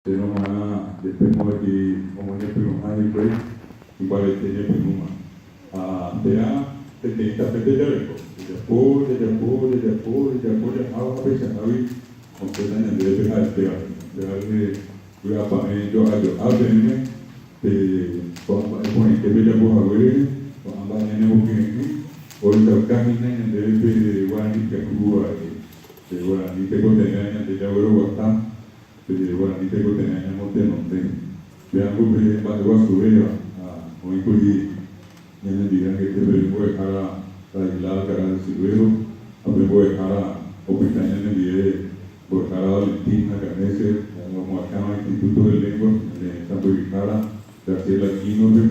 Chéve g̃uarã jepémo he'i omoñepyrũha hikuái imbarete ñepyrũma. Ha péa peteĩ tapépe jareko, jajapo, jajapo, jajapo, jajapo jahávo ha peichahágui osẽta ñandéve pe ha'etéva hína. Upévare vy'apavẽ jo'a jo'a peẽme pe ko'ã mba'e porãite pejapo hague rehe, ko'ã mba'e ñanemokyre'ỹ ohechauka hína ñandéve pe guarani pyahúva rehe, pe guarani tekotevẽva ñande jagueroguata. Pe guarani tekotevẽ ñamotenonde. Péango pe mba'e guasuvéva ha oĩkuri ñanendive angete pe mbo'ehára Ladislao Alcaraz de Silvero ha pe mbo'ehára opyta ñanendive mbo'ehára Valentín Hacanese ha'e omoakãva Instituto de Lenguas ñane sãmbyhyhára Graciela Aquino-pe,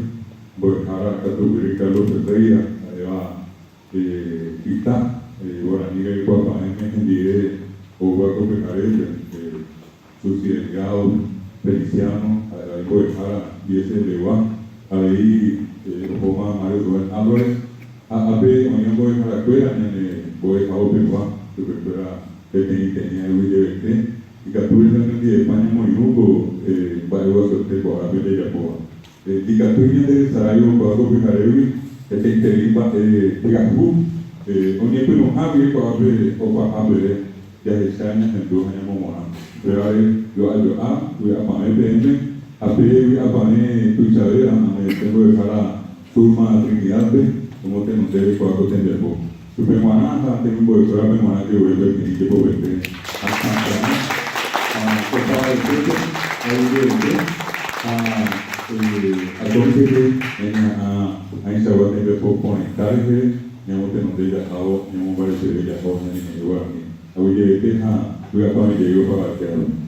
mbo'ehára katupyry Carlos Ferreira ha'éva Ita, guarani rerekuapa'ẽme hendive oúva ko pyharépe, Susy Delgado, Feliciano, ha'éva imbo'ehára ISL-gua, avei ohóma Mario Rubén Álvarez, ha ápe oĩva mbo'eharakuéra ñane mbo'ehao pegua, chupekuéra peteĩteĩ aguyjevete, ikatu ñanendivepa ñamoirũ ko mba'eguasuete ko árape jajapóva. Ndikatúi ñanderesaráivo kóva ko pyharégui hetaiterei mba'e pyahu oñepyrũha guive ko'ápe opaha peve jahecha, ñahendu ha ñamomorã. Upévare jo'a jo'a vy'apavẽ peẽme ha pe vy'apavẽ tuichavéva ame'ẽse mbo'ehára Zulma Trinidad-pe omotenondére kóva ko tembiapo. Chupe g̃uarã ha temimbo'ekuérape g̃uarã jeyve peteĩ jepopete hatã porã ha opavavetépe aguyjevete ha akóinteke ñañeha'ã ãichagua tembiapo porãita rehe ñamotenonde jahávo ñamombareteve jahávo ñane ñe'ẽ guarani. Aguyjevete ha vy'apavẽ jey opavave árape.